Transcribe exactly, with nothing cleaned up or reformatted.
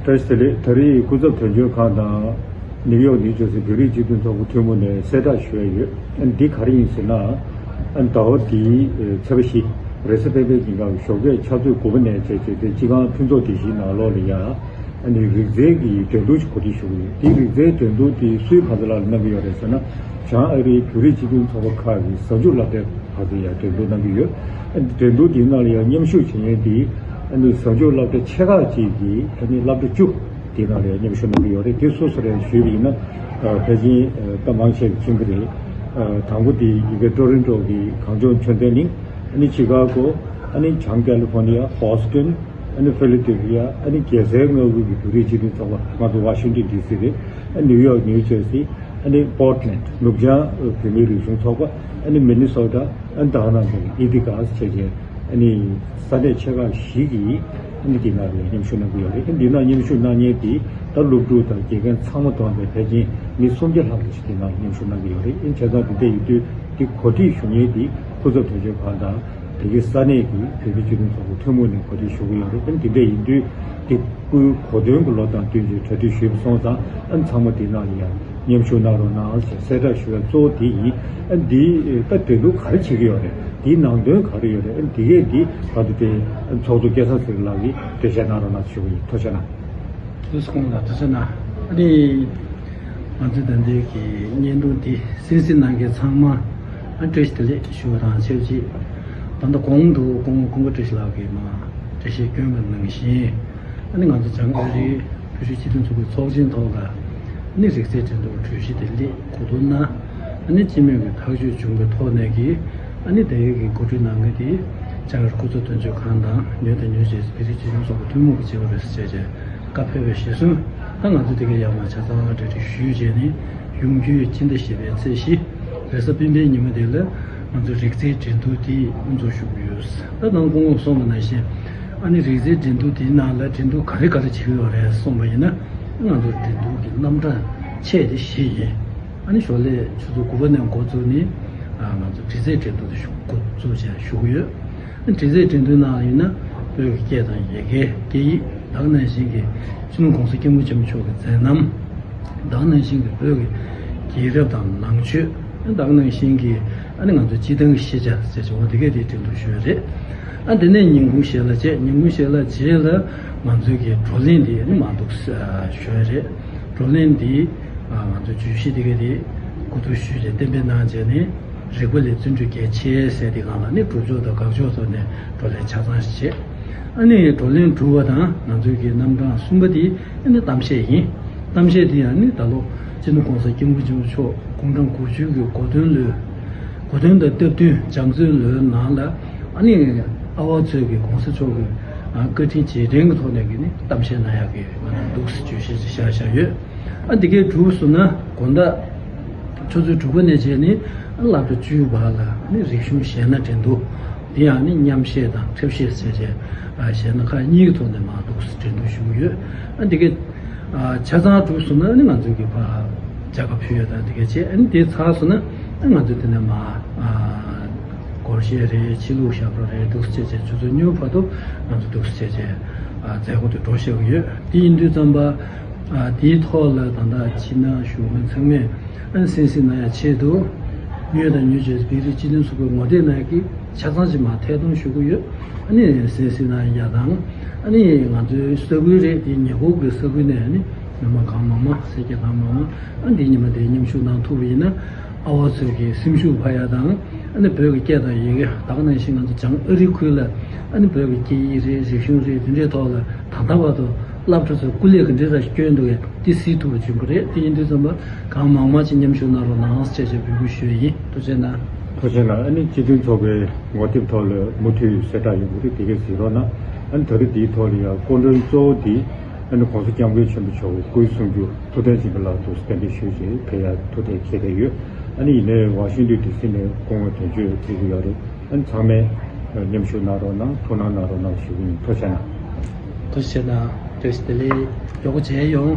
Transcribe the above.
བཀྲ་ཤིས་བདེ་ལེགས། ད་རེས་སྐུ་ཚབ་དོན་གཅོད་ཁང་དང་ནིའུ་ཡོག་ནིའུ་ཇར་སི་བོད་རིགས་སྤྱི་མཐུན་ཚོགས་པ་ཐུན་མོང་ནས་གསལ་བསྒྲགས་ཞུ་ཡ་ཡོད། ཨ་ནི་འདི་ག་རེ་ཡིན་ཟེར་ན། ཨ་ནི་ཟླ་བ་འདིའི་ཚེས་པ་བཞི་རེས་གཟའ་སྤེན་པའི་ཉིན་ཀ་ཞོགས་ཀས་ཕྱག་ཚོད་དགུ་པ་ནས་བྱས་བྱས་ཏེ་སྤྱི་ཁང་ཕུན་ཚོགས་སྡེ་བཞིའི་ནང་ལོགས་ལ་ཡ། ཨ་ནི་རིག་རྩལ་གྱི་འགྲན་བསྡུར་ཞིག་གོ་སྒྲིག་ཞུ་གི་ཡོད། དེའི་རིག་རྩལ་འགྲན་བསྡུར་དེ་སུས་ཕར་ཚུར་ལག་ལེན་གནང་གི་ཡོད་རེད་ཟེར་ན། བྱང་ཨ་རིའི་བོད་རིགས་སྤྱི་མཐུན་ཚོགས་པ་ཁག་གི་གཟའ་མཇུག་སློབ་གྲྭའི་བར་དུ་ཡང་འགྲན་བསྡུར་གནང་གི་ཡོད། འགྲན་བསྡུར་དེའི་ནང་ལ་ཡང་མཉམ་ཞུགས་བྱེད་མཁན་དེ་ཨ་ནི་གཟའ་མཇུག་སློབ་གྲྭ་ཆེ་ཁག་ཅིག་གི་ཨ་ནི་སློབ་གྲྭ་བཅུ་དེའི་ནང་ལ་ཡང་མཉམ་ཞུགས་གནང་གི་ཡོད་རེད། དེ་སོ་སོ་རེ་ཞུས་པ་ཡིན་ན། ཨ་ཕལ་ཆེར་ཨ་ད་མང་ཆེ་བ་ཕྱིན་པ་རེད། ཨ་དང་པོ་དེ་ཡི་གེ་ཊོ་རོན་ཊོ་གི་གངས་ལྗོངས་ཆོས་ལྡན་གླིང་། ཨ་ནི་ཆི་ཀ་གོ། ཨ་ནི་བྱང་ཀ་ལི་ཧྥོ་ནི་ཡ། ཧོ་སི་ཊོན། ཨ་ནི་ཕི་ལ་ཌེལ་ཕི་ཡ། ཨ་ནི་རྒྱལ་སའི་མངའ་ཁུལ་གྱི་བོད་རིགས་སྤྱི་མཐུན་ཚོགས་པ་ང་ཚོ་ཝ་ཤིང་ཏོན་ཌི་སི་རེད། ཨ་ནིའུ་ཡོག་ནིའུ་ཇར་སི། ཨ་ནི་པོར་ཊ་ལེན་ཌི་ནུབ་བྱང་བོད་མིའི་རིག་གཞུང་ཚོགས་པ། ཨ་ནི་མི་ནི་སོ་ཊ། ཨ་ནི་ད་ག་ནང་བཞིན་ཨི་ཐི་ཀ་ཟེར་བྱས་ཨ་ནི་ས་གནས་ཆེ་ཁག་བཞི་གིས་ཨ་ནི་འདི་ནང་ལ་མཉམ་ཞུགས་གནང་གི་ཡོད་རེད། ཨ་ནི་འདི་ནང་མཉམ་ཞུགས་གནང་མཁན་དེ་ད་སློབ་ཕྲུག་དང་དགེ་རྒན་ཚང་མ་བསྡོམས་པའི་ཕལ་ཆེར་མི་སུམ་བརྒྱ་ལྷག་ཙམ་ཞིག་འདི་ནང་མཉམ་ཞུགས་གནང་གི་ཡོད་རེད། ཨ་ནི་བྱས་ཙང་འདི་འདྲ་ཡིན་དུས་འདི་གོ་སྒྲིག་ཞུ་མཁན་དེ་སྐུ་ཚབ་དོན་གཅོད་ཁང་དང་། དེ་གའི་ས་གནས་ཀྱི་བོད་རིགས་སྤྱི་མཐུན་ཚོགས་པ་ཐུན་མོང་ནས་གོ་སྒྲིག་ཞུ་གི་ཡོད་རེད། ཨ་ནི་དེ་འདྲ་ཡིན་དུས་དེ་སྐུའི་གོ་སྟོན་གྱི་ལོ་དང་བསྟུན་ཏེ་གྲ་སྒྲིག་ཞུས་པ་སོང་ཙང་། ཨ་ནི་ཚང་མ་དེ་ནང་ལ་ཡང་མཉམ་ཞུགས་གནང་རོགས་གནང་ཞེས་གསལ་བསྒྲགས་ཞུ་བའི་གཙོ་བོ་དེ་ཡིན། ཨ་ནི་འདི་ད་འགྲན་བསྡུར་ག་རེ་བྱེད་ཀྱི་ཡོད་རེད། དེའི་ནང་དོན་ག་རེ་ཡོད་རེད། ཨ་ནི་དེ་གས་འདི་ད་དུང་དེ་ཚོགས་གཙོ་སྐལ་བཟང་ཚེ་རིང་ལགས་ཀྱིས་འགྲེལ་བཤད་གནང་རོགས་གནང་ཞུ་གི་ཡིན། ཐུགས་རྗེ་གནང་། ལགས་སོ། ཁོང་ལ་ཐུགས་རྗེ་གནང་། ཨ་ནི་ང་ཚོའི་ད་ལྟའི་གི་བརྙན་ཐུང་འདི་གསན་གཟིགས་གནང་མཁན་ཚང་མ་ཨ་བཀྲ་ཤིས་བདེ་ལེགས་ཞུ་བ་དང་ཆབས་ཅིག་ད་ལྟ་གོང་དུ་སྐུ་ངོ་ཀུན་དགའ་བཀྲ་ཤིས་ལགས་ཀྱིས་མར་འགྲེལ་བཤད་བསྐྱོན་པ་ནང་བཞིན། ཨ་ནི་ང་ཚོ་བྱང་ཨ་རིའི་བོད་རིགས་སྤྱི་མཐུན་ཚོགས་པའི་ཚོགས་ཆེན་ཐོག་ལ་ཨ་ནི་རིག་རྩལ་འགྲན་བསྡུར་གྲོས་གཞི་དེ་སླེབས་གོ་བསྡུར་གནང་། ཨ་ནི་སྤྱི་མོས་ཀྱི་ཐག་གཅོད་བྱུང་བའི་ཐོག་ནས་ཀྱི་ཨ་ནི་དེ་ཡོད་ཀྱི་གོ་སྒྲིག་གནང་མཁན་དེ་བྱང་ཨ་རི་སྐུ་ཚབ་དོན་གཅོད་ཁང་དང་ནིའུ་ཡོག་དང་ནིའུ་ཇར་སི་བོད་རིགས་སྤྱི་མཐུན་ཚོགས་པ་ཐུན་མོང་གི་བྱེད་པ་རེད་ཟེར་བྱས་བཀའ་ཕེབས་པའི་གཞིར་བཟུང་། ད་ང་ཚོ་དེ་གའི་ཡར་མར་ཆ་ཚང་གྲ་སྒྲིག་ཞུས་བྱས་ནས་ཡོང་རྒྱུའི་སྤྱི་ཟླ་བཞི་པའི་ཚེས་བཞི་རེས་གཟའ་སྤེན་པའི་ཉི་མ་དེ་ལ་ང་ཚོ་རིག་རྩལ་འགྲན་བསྡུར་དེ་དབུ་འཛུགས་ཞུ་གི་ཡོད། ད་ནང་སྐུ་ངོས་གསུངས་པ་ནང་བཞིན། ཨ་ནི་རིག་རྩལ་འགྲན་བསྡུར་དེའི་ནང་ལ་འགྲན་བསྡུར་ག་རེ་ག་རེ་བྱེད་ཀྱི་ཡོད་རེད་གསུངས་པ་ཡིན་ན། ང་ཚོ་འགྲན་བསྡུར་གྱི་རྣམ་གྲངས་ཆེ་དེ་བཞི་ཡིན། ཨ་ནི་ཞོར་ལས་ཆུ་ཚོད་དགུ་པ་ནས་འགོ་བཙུགས་ནས་ང་ཚོ་འབྲི་རྩལ་འགྲན་བསྡུར་དེ་ཞུ་འགོ་བཙུགས་བྱས་ཞུ་གི་ཡོད། ཨ་ནི་འབྲི་རྩལ་འགྲན་བསྡུར་ནང་ཡིན་ན་བོད་ཀྱི་སྐད་དང་ཡི་གེ་སྐད་ཡིག་ད་ག་ནང་བཞིན་གྱི་སྤྱི་ནོར་༸གོང་ས་༸སྐྱབས་མགོན་ཆེན་པོ་མཆོག་གི་མཛད་རྣམ། ད་ག་ནང་བཞིན་གྱི་བོད་ཀྱི་རྒྱལ་རབས་དང་ནང་ཆོས། ད་ག་ནང་བཞིན་གྱི་ཨ་ནི་ང་ཚོ་སྤྱི་བཏང་གི་ཤེས་བྱ་ཟེར་བྱུང་བ་དེ་གས་དེ་འགྲན་བསྡུར་ཞུས་རེད། ཨ་དེ་ནས་ཉིན་གུང་ཞལ་ལག་བཅས། ཉིན་གུང་ཞལ་ལག་རྗེས་ལ་ང་ཚོའི་གི་བགྲོ་གླེང་དེ་ཨ་ནི་མར་འདུག་ཞུས་རེད། བགྲོ་གླེང་འདི་ང་ཚོ་བརྗོད་གཞི་དེ་ག་དེ་གོ་བསྡུར་ཞུས་རྗེས་གཏན་འབེབས་གནང་བྱས་ནས། རིག་པ་ལས་བརྩོན་འགྲུས་གལ་ཆེ་ཟེར་དེ་སྒང་ལ་ནི་སྒྲུབ་ཕྱོགས་དང་དགག་ཕྱོགས་ཐོག་ནས་བགྲོ་གླེང་ཆ་ཚང་ཞིག་བྱས། ཨ་ནི་བགྲོ་གླེང་གྲུབ་པ་དང་ང་ཚོའི་གི་རྣམ་གྲངས་གསུམ་པ་དེ་ཨ་ནི་གཏམ་བཤད་ཡིན། གཏམ་བཤད་དེ་ཡང་ནི་ད་ལོ་སྤྱི་ནོར་༸གོང་ས་༸སྐྱབས་མགོན་ཆེན་པོ་མཆོག་དགུང་གྲངས་དགུ་བཅུ་གི་གོ་སྟོན་ལོའི་གོ་སྟོན་དང་སྟབས་བསྟུན་སྦྱང་བརྩོན་ལོའི་ནང་ལ་ཨ་ནི་ཨ་བ་ཚོས་ཀྱི་གོང་ས་མཆོག་གི་བཀའ་དྲིན་རྗེས་དྲན་གྱི་ཐོག་ནས་ཀྱི་ནི་གཏམ་བཤད་གནང་ཡག་གི་ང་ཚོ་འདུག་སེ་བརྗོད་གཞི་ཅིག་བཞག་བཞག་ཡོད། ཨ་འདི་གའི་གྲུབ་སོང་ན་དགོང་དག་ཆུ་ཚོད་དྲུག་པ་ནས་བྱས་ནས་ཨ་སློབ་གྲྭ་བཅུའི་བར་ལ་ཨ་ནི་རིག་གཞུང་གཞས་སྣ་འགྲན་བསྡུར་འདི་ཡང་ནི་མཉམ་གཞས་དང་འཁྲབ་གཞས་ཟེར་བྱས་ཨ་གཞས་སྣ་ཁག་གཉིས་ཀྱི་ཐོག་ནས་མར་འདུག་སེ་འགྲན་བསྡུར་ཞུ་གི་ཡོད། ཨ་འདི་གའི་ཨ་ཆ་ཚང་གྲུབ་སོང་ན་ཨ་ནི་ང་ཚོའི་གི་ཕར་མཇལ་ཁ་ཕུལ་ཡ་དང་འདི་ག་བྱས། ཨ་ནི་དེ་ཚར་སོང་ན་ཨ་ང་ཚོ་དེ་ནས་མར་ཨ་སྒོར་གཞས་རེད། ཕྱི་ལུགས་ཞབས་བྲོ་རེད། འདུག་སེ་བྱས་བྱས་ཆུ་ཚོད་ཉུང་བར་དུ་ང་ཚོ་འདུག་སེ་བྱས་བྱས་ཨ་མཛད་སྒོ་དེ་འགྲོ་བཞིན་ཡོད། དེ་ཡིན་དུས་ཙམ་པ་ཨ་དེའི་ཐོག་ལ་ད་ལྟ་ཕྱི་ནང་བཞུགས་མཁན་ཚང་མས་ཨ་ནི་གསན་གཟིགས་གནང་ཡ་ཆེད་དུ་ནིའུ་ཡོག་དང་ནིའུ་ཇར་སི་བོད་རིགས་སྤྱི་མཐུན་ཚོགས་པའི་ངོ་དེབ་ནང་གི་ཆ་ཚང་ཅིག་མར་ཐད་གཏོང་ཞུ་གི་ཡོད། ཨ་ནི་གསན་གཟིགས་གནང་ཡ་དང་། ཨ་ནི་ང་ཚོའི་ས་ཁུལ་རེད། དེ་ཉེ་འཁོར་གྱི་ས་ཁུལ་ནས་ཨ་ནི་མི་མང་གང་མང་མང་། སེར་སྐྱ་གང་མང་མང་ཨ་འདི་ཉི་མ་དེ་མཉམ་ཞུགས་གནང་ཐུབ་པ་ཡིན་ན་ཨ་བ་ཚོས་ཀྱི་སེམས་ཤུགས་འཕར་ཡ་དང་། ཨ་ནི་བོད་ཀྱི་སྐད་དང་ཡི་གེ་ད་ག་ནང་བཞིན་ང་ཚོ་བྱང་ཨ་རི་ཁུལ་ལ་ཨ་ནི་བོད་ཀྱི་སྐད་ཡིག་རེད། རིག་གཞུང་རེད། དེ་འདྲའི་ཐོག་ལ་ད་ལྟ་བར་དུ་སློབ་གྲྭ་ཚོས་སྐུ་ལས་ག་འདྲའི་ར་བསྐྱོན་འདུག་གས། དེ་གཟིགས་ཐུབ་པ་བྱུང་གི་རེད། དེ་ཡིན་དུས་ཙམ་པ་གང་མང་མང་ཅིག་མཉམ་ཞུགས་གནང་རོགས་གནང་ཞེས་བཅས་འབོད་སྐུལ་ཞུ་ཡི་ཡིན། ཐུགས་རྗེ་གནང་། ཐུགས་རྗེ་གནང་། ཨ་ནི་སྤྱི་མཐུན་ཚོགས་པའི་ངོ་དེབ་ཐོག་ལ་མུ་མཐུད་གསལ་བསྒྲགས་ཡོང་གི་རེད། དེ་གས་གཟིགས་རོགས་གནང་། ཨ་ནི་ད་རེས་འདིའི་ཐོག་ལ་ཡང་སྐུ་མགྲོན་གཙོ་བོ་དེ་ཨ་ནི་༸གོང་ས་༸སྐྱབས་མགོན་ཆེན་པོ་མཆོག་གི་སྐུའི་གསུང་སྒྱུར་ཐུབ་བསྟན་སྦྱིན་པ་ལགས་འདུག་སེ་གདན་འདྲེན་ཞུས་བྱས་ཕེབས་ཡ་ཐུགས་གཏན་འཁེལ་བསྡད་ཡོད། ཨ་ནི་ཡིན་ནའི་ཝ་ཤིང་ཏོན་ཌི་སི་ནས་སྐུ་ངོ་དོན་གཅོད་ཕེབས་ཀྱི་ཡོད་རེད། ཨ་ནི་ཚང་མས་མཉམ་ཞུགས་གནང་རོགས་གནང་། ཐུགས་སྣང་གནང་རོགས་གནང་ཞུ་གི་ཡིན། ཐུགས་རྗེ་གནང་། ཐུགས་རྗེ་གནང་། བཀྲ་ཤིས་བདེ་ལེགས། མགྱོགས་པོ་མཇལ་ཡོང་།